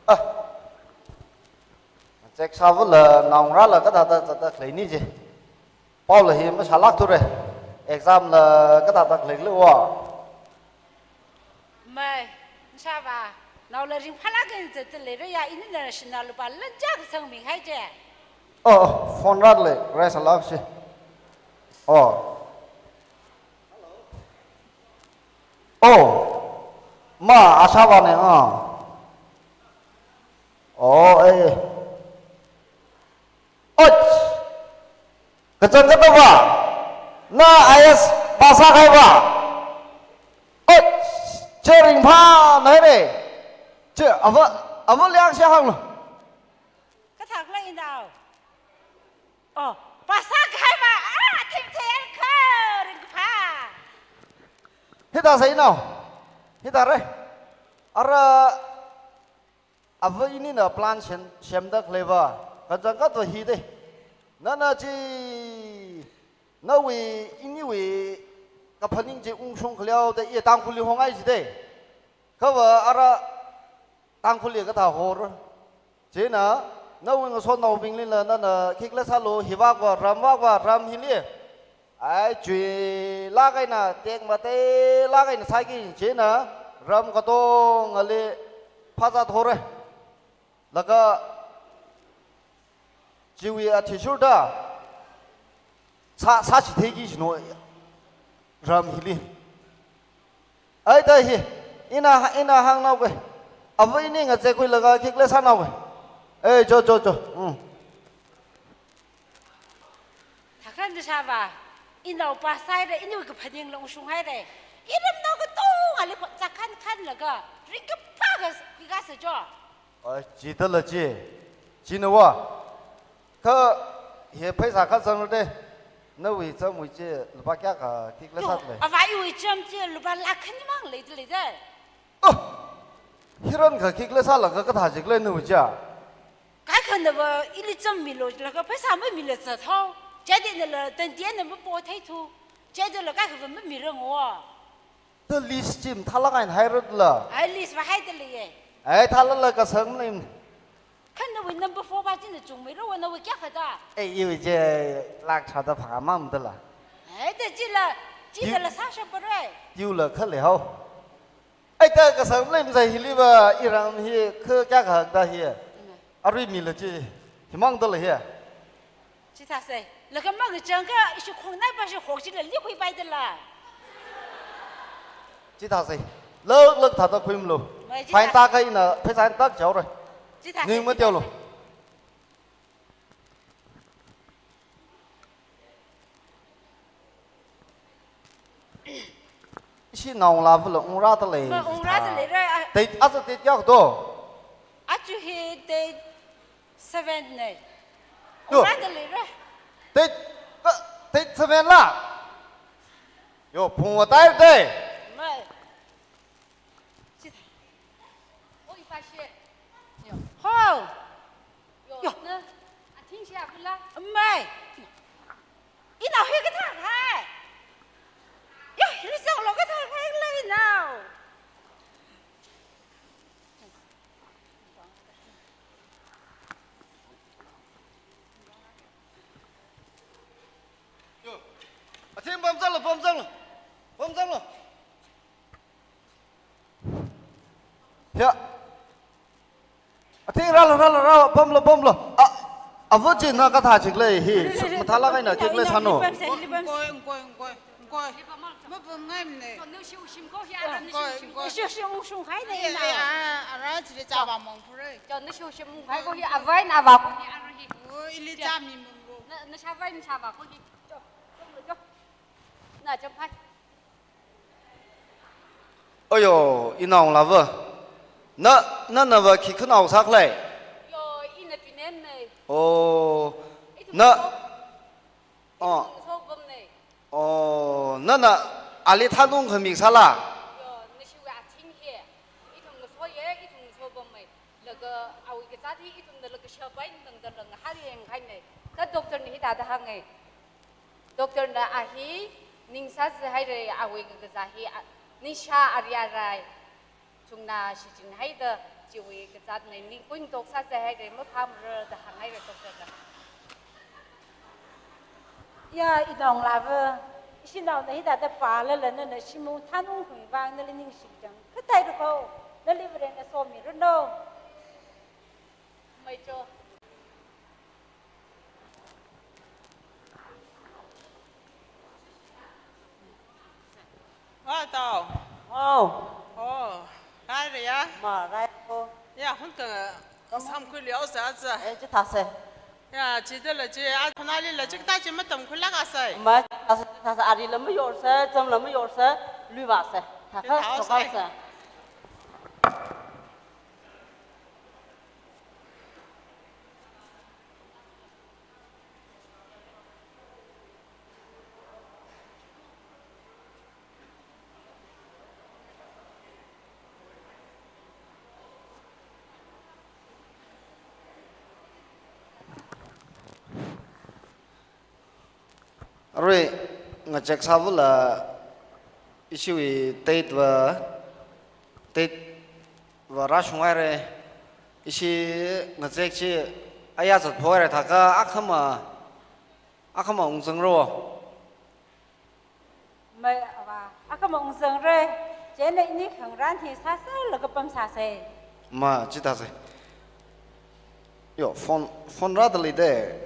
Ah. Check sāvāla, naongarāla kathāda zatda khaleini je. Paola hi mashālākthura. Exam la kathāda khalei khala va. Mai, nashava, naola ringphālāk eina zatda leira ya, inina shina lupā lanja kasang minghai je. Oh, oh, phone rāda lei, rest alak shi. Oh. Oh. Ma, ashava ne, ah. Oh, eh. Och! Kachangkhat va? Na IAS pass sākahai va? Och! Che ringphānai re. Che, ava, ava liang shi hānglu. Kathak la inao. Oh, pass sākahai va? Ah, thimthei kha, ringphā. Hithāsa inao. Hithāre. Ara Ava inina plan sem, semda khalei va, kachangkhat va hi de. Nana chi, nawui, iniwui, kaphaning chi ungshung khaleo de, iya Tangkhulli hongai chi de. Kha va ara, Tangkhulli kathā hor. Chieina, nawui ngasotnaobinglila, nana khikhala sālu, hivak va, ramvak va, ram hili. Ai, chuilāk eina, tekmateilāk eina sāki chieina, Ram katongali phazā thore. Laga chiwui athishurda sā, sāchitheiki jino ram hili. Ai da hi, ina, ina hāngnaoke. Ava ini ngazekkhuilaga khikhala sānaoke. Ei, cho, cho, cho. Mm. Thakhan de shava, inao pa sai de, inu ke phaning long shung hai de. Iram nao katongali phazā khan khan laga, ring kapha ga, ga sa jo. Ai, chithāla chi. China wa. Kha, hi pheisā kha zangde. Nawui chamwui chi lupā kayākha khikhala sāle? Avāwui cham chi lupā lakh khani mang lei, lei de. Oh! Hiran kha khikhala sālaga kathā chikhala nawui chi a? Kaikhana va ili cham milo, laga pheisā mamila zathao. Chieina la tandi na mapo thei thu. Chieina la kaikha va mamirang wa. The list chi mathālāk eina hairala. Ai, list va haida leiye. Ai, thālala kasang nim. Kha nawui number four va china chungmeira wa, nawui kayākha da? Ei, iwui chi lakh tharāda phangā mang dala. Ai, da chila, chila Tiu- la sāshapra. Tiula khalei hao. Ai, da kasang nim zai hili va iram hi kha kayākha da hi. Mm. Arui mila chi himang dala hi. Chithāsei. Laga makachangkha ishi khongnai pa shi hok chila likhui pai dala. Chithāsei. Lāk, lāk thāda khuimilo. Mai, chithā- Fine tākha ina pheisā tak chaora. Chithāsei, ning mateolo. Chithāsei. Ishi naongalāva la ungra da lei. Ma ungra da leira, a- Date, aja date kayākha do? Aja hi date seven nei. Yo. Ungra da leira. Date, ka, date seven la? Yo, phung wa tai de. Mai. Chithā. Oi, pa shi. Yo. Ho. Yo, yo. Na, athing shi akula. Mai. Inao hi kathā hai. Yo, hili zanglo kathā hai la inao. Yo. Athing pamzanglo, pamzanglo. Pamzanglo. Ya. Athing rālo, rālo, rālo, pamlo, pamlo. A, ava china kathā chikhala hi, mathālāk eina khikhala sāno. Ngoi, ngoi, ngoi, ngoi. Mapamngaimane. Ngoi, ngoi. Shu, shu, shu, hai ne. Ya, na. Ya, ara chili chāva mongpure. Chon na shu, shu, mong hai ko hi avai na va ko hi ara hi. Oh, ili chāmi mongro. Na, na shavai na shava ko hi. Cho, cho, cho. Na, cho, hai. Oyo, inaongalāva. Na, nana va khi khanao sākhala? Yo, ina tuinem nei. Oh, ithum na, so, oh. Ithum so bam nei. Oh, nana ali thanung khami sāla? Yo, na shiwa athing hi. Ithum so ye, ithum so bam nei. Laga awui kazāt hi ithumna laga shabai nangda lang ha yeng hai nei. Kha doctor na hithāda hānge. Doctor na a hi ning sāzi haire, awui kakazā hi a, ningshā ari arai. Chungna shichin haida chiwui kazāt nei, ning kuintok sāzi haire, maphāmara da hāng haire doctor na. Ya, inaongalāva, ishinaona hithāda pālala nana shimung thanungkhui vang nali ningshi chang. Kathāi rako, nali Varena somiranu. Mai cho. Ah, tao. Oh. Oh, rai re ya? Ma, rai ko. Ya, hun ka samkhui liao sa za. Eh, chithāsei. Ya, chithāla chi, a, khonali la chi kathā chi matamkhuilāk asei. Ma, thāsei, thāsei, arila mayorsei, chamla mayorsei, luivāsei. Thākha, thāsei. Thākha sāsei. Arui ngazek sāvula ishiwui date va, date va rāshung haire, ishi ngazek chi aya zatphoire thākha akhama, akhama ungzangro. Mai ava, akhama ungzangre. Chieina ini khangarān hi sāsālaga pamsāsei. Ma, chithāsei. Yo, phone, phone rāda leida.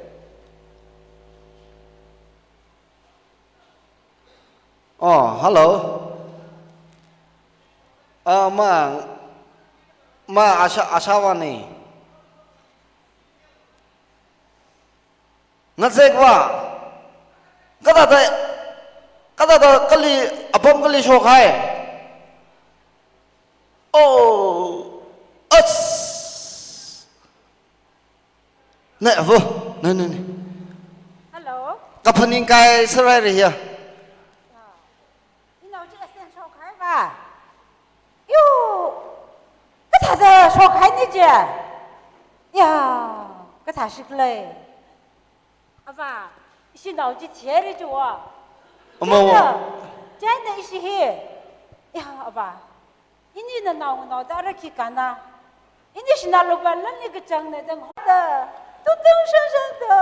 Oh, hello. Ah, ma, ma, Asha, Ashawani. Ngazek wa. Kathāda, kathāda kali, apam kali shokhai. Oh, as. Ne, avo, ne, ne, ne. Hello. Kaphaning kai sarai re ya. Inao chi asen shokhai va. Yo, kathāda shokhai ni je. Ya, kathā shiklei. Ava, ishi nao chi thiere chi wa. Ama wa. Chieina, chieina ishi hi. Ya, ava. Ini na nao nao da ara khi kana. Ini shina lupa lan ni kachang na dang hoda. Tutung shang shang da.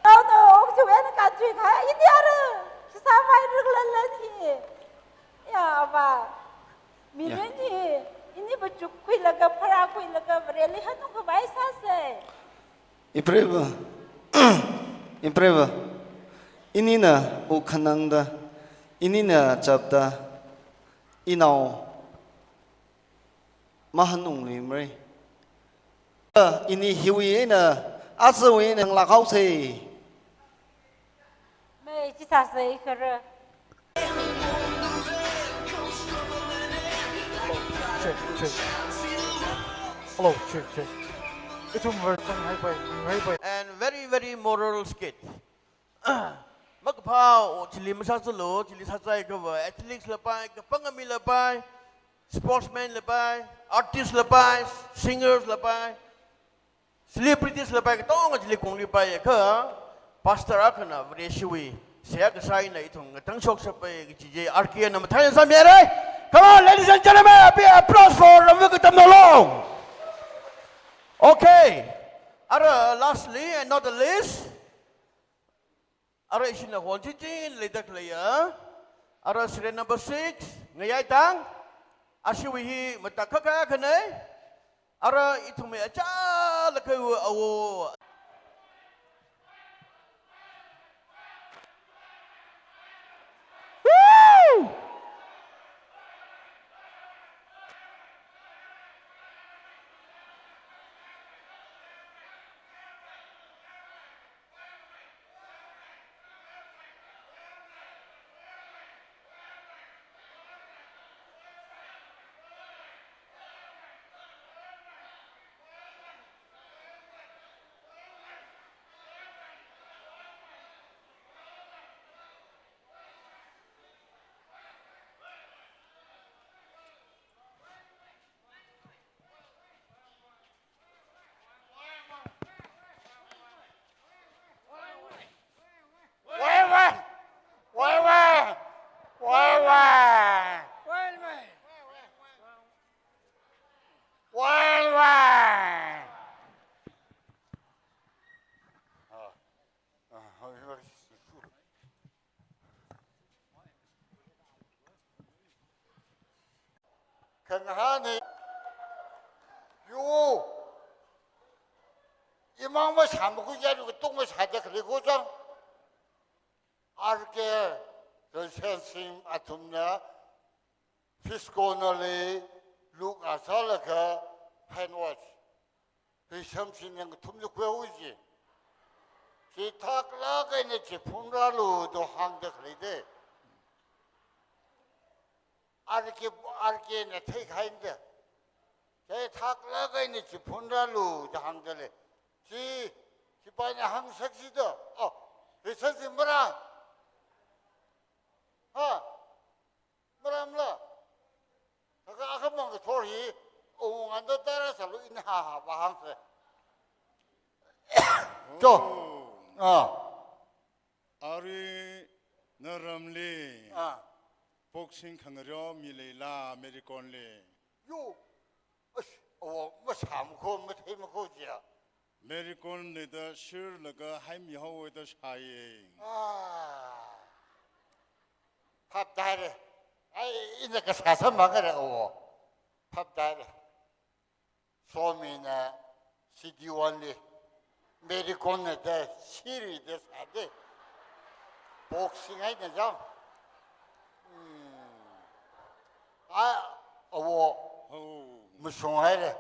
Nao nao ok chu en ka tui ka. Ini ara. Sisa mai ruk lan lan hi. Ya, ava. Ya. Miren hi. Ini bachuk khuilaga, phara khuilaga, Vareli hanung khavai sāsei. Ipreva, ipreva, inina ukhanangda, inina chapda, inao mahanungluimara. Ini hiwui eina, atsawui eina ngalākhaosei. Mei, chi sāsei khara. Check, check. Hello, check, check. Ithum version hai pai, hai pai. And very, very moral skit. Makaphā, o, chili masāsālu, chili sāsai kava, athletics lapai, kapangami lapai, sportsman lapai, artist lapai, singers lapai, celebrities lapai katonga chili kongli pai kha, pastor akhana Vareshiwui seihā kasā eina ithum ngatangshok shapai kachi chi R K na mathāi sāmirai. Come on, ladies and gentlemen, a big applause for Ramvik Tamnalong. Okay. Ara lastly and not the least, ara ishina hall chi chi leida khaleiya. Ara serial number six, Ngayai Tang. Ashiwui hi matakhak akhana. Ara ithumwui achālakha awo. Woo! Khanghani, yo, imang masāmakhuiya, yo, katung masāda khalei kho chang. R K Rensensing athumna Frisco nali luk asālaga hand wash. Hi samshin yang thumli khuihaowa ji. Chi thaklāk eina chiphun rālu da hāngda khalei de. R K, R K na theikhaida. Chi thaklāk eina chiphun rālu da hāngda lei. Chi, chi paina hāngsak ji da. Oh, hi samshin mara. Ha? Maramla. Thākha akhamang kathor hi, o nganda tara salu in ha ha bahang se. Jo. Oh. Ah. Arui naramli. Ah. Boxing khangareo mi leila American li. Yo. Ash, awo, masāmakho, matheimakho jiya. American lida shirlaga haimihaowa da shāye. Ah. Phap tare. Ai, ina kasā sāmangara awo. Phap tare. Somina C D one li, Mary Kom na da siri da sāde. Boxing eina jang. Hmm. A, awo. Oh. Mashung haire.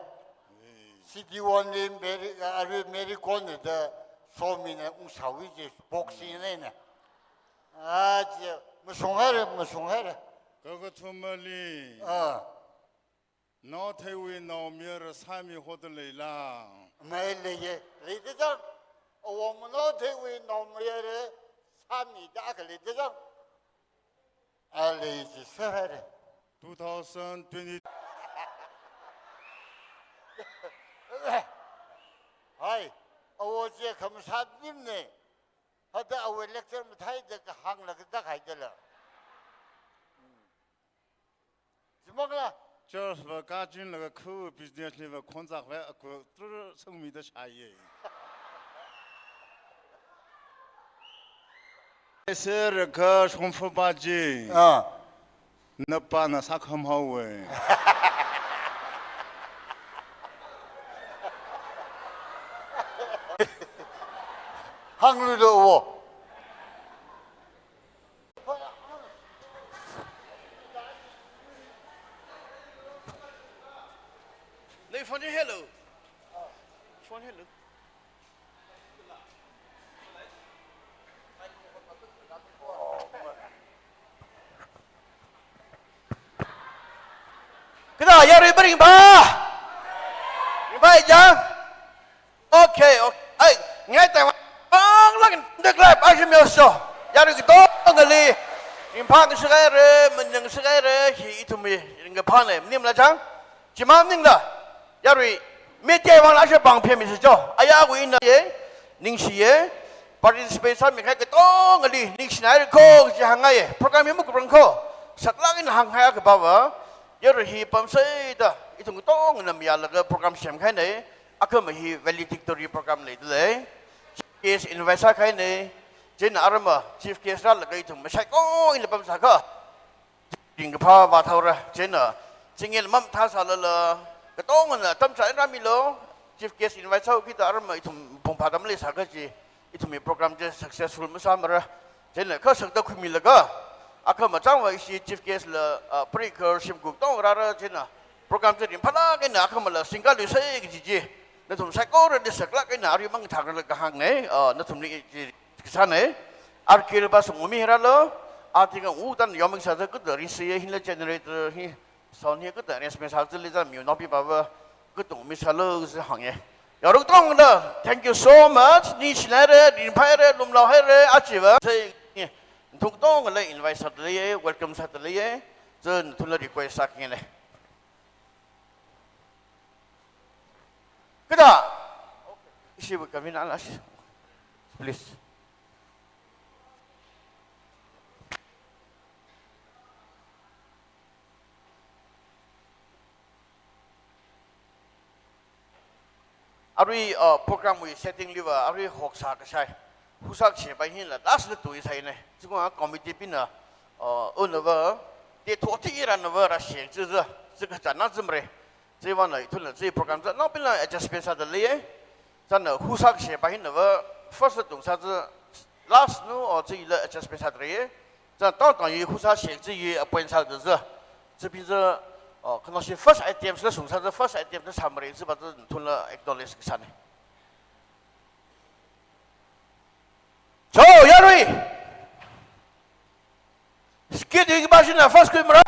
C D one li Mary, arui Mary Kom na da Somina ungsāwui chi boxing eina. A, chi mashung haire, mashung haire. Kakathumali. Ah. Naotheiwui naomayara sāmi hoda leila? Mai leiye, leida jang. Awong manaotheiwui naomayara sāmida khalei da jang. A lei chi sāhaire. Two thousand twenty. Hai, awo chi khamashat nimne. Hada awo lecture matheida kahānglaga da khaidala. Chimangla. Church va kachinlaga khu business li va khonzak va aku tur sangmida shaiye. Sir ka shongfa baji. Ah. Napana sākham haowe. Hānglu lo wo. Nei phone hello. Phone hello. Kada yarui baring ba. Ringba jang. Okay, okay. Ai, ngai tai wa. Ang lang dek lai pa shi myo so. Yarui katongali. Ringphā ngasakhaire, manang ngasakhaire, hi ithumwui ringkaphāne, maningla chang. Chimang maningla. Yarui, media vangla ashe pāng phemi si jo. Ayawui ina ye, ningshiye, participate sāmikahai katongali, ningshinaire ko, chi hāngngaiye. Program hi makuprang ko. Saklāk eina hānghai akha ba va. Yarui hi pamsei da, ithum katongana mayālaga program semkahaine. Akhama hi valedictory program leidalei. Chief guest invite sākahaine. Chieina arama chief guest rālaga ithum masaikora pamsāka. Ringkaphā vāthaora. Chieina, chingel mam thasālala, katongana tamchā rāmilu. Chief guest invite sāhaokida arama ithum phungphā tamleisāka chi. Ithumwui program chi successful masāmara. Chieina kha sakta khuimilaga, akhama chang va ishi chief guest la, ah, preacher shimkhur tong rāra chieina. Program chi ringphālāk eina akhamala singkaluisei kaji chi. Nathum saikorali saklāk eina arui mang thāngrala kahāngne, ah, nathumli chi kasāne. Arkil ba sungmi rālu, ati ka u tan yoming sāda kuda rinsi hinla generator hi. Sound hi kuda arrangement sā chili zan miu nopi ba va kutung mi sālu zi hānge. Yarui katongana, thank you so much. Ningshinaire, ringphāhaire, lumlao haire, achi va. Sei, nathum katongala invite sādalei, welcome sādalei. Zan nathumla request sākine. Kada. Ishi bu kami na la shi. Please. Arui, uh, program wui setting li va, arui hoksā kashai. Husak shepa hila, last la tui saine. Chikung committee bingna, uh, unava, te thoti iranava, rasheng chiza, chikachāna zimre. Chiwui vangna, ithumla, chi program za, nopila adjustment sādalei. Zan husak shepa hinava, first la tung sāza, last nu, o chila adjustment sādalei. Zan tong tong yi husak shek chi yi appoint sāda za. Chibing za, o, kano shi first item la sung sāza, first item la sāmare, chiva za nathumla acknowledge kasāne. Cho, yarui! Skit hi kaba shina first khuimara.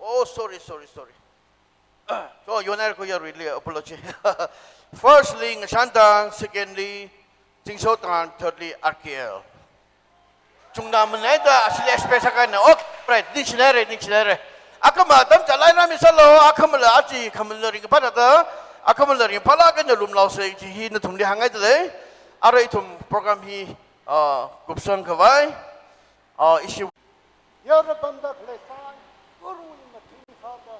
Oh, sorry, sorry, sorry. So, yonai ko ya really apology. Firstly, Ngashan Tang, secondly, Chingso Tang, thirdly, R K L. Chungda manaida, asili expect sākahaina. Okay, right, ningshinaire, ningshinaire. Akhama tamchā laina mi sālu, akhamala achi, khamala ringphāda, akhamala ringphālāk eina lumlaosei chi hi nathumli hāngngaidalei. Arui ithum program hi ah, kupsang khavai, ah, ishi. Yara pamda khalei sai, Varewui mathing sāda.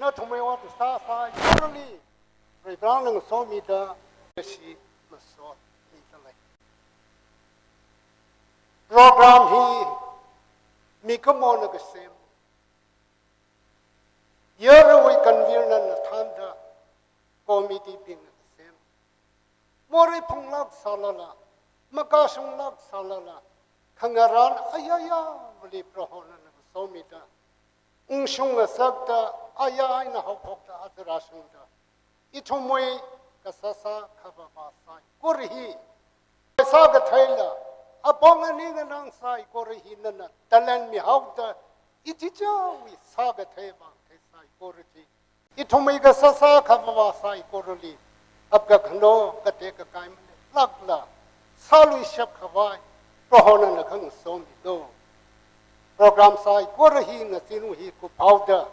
Nathumwui ot sāsai, Vareli, Varena ngasomida, ishi masot mida lei. Program hi mikumona kasem. Yarewui convener na thānda committee bingna kasem. Morei phunglāk sālala, makashunglāk sālala, khangarān ayāyāvali Prohona ngasomida, ungshung ngasakta, ayā eina haophokta, aja rāshungda, ithumwui kasāsā khavāvā saikora hi, sākatheila, apong aning anang saikora hi nana talent mihaoda, ichichāwui sākathei vang thei saikora chi, ithumwui kasāsā khavāvā saikorali, apkakhano katek kakai malāklākla, sāluishap khavai, Prohona khangasomilu. Program saikora hi ngazin hi kuphaoda,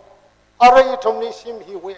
arui ithumli shim hiwui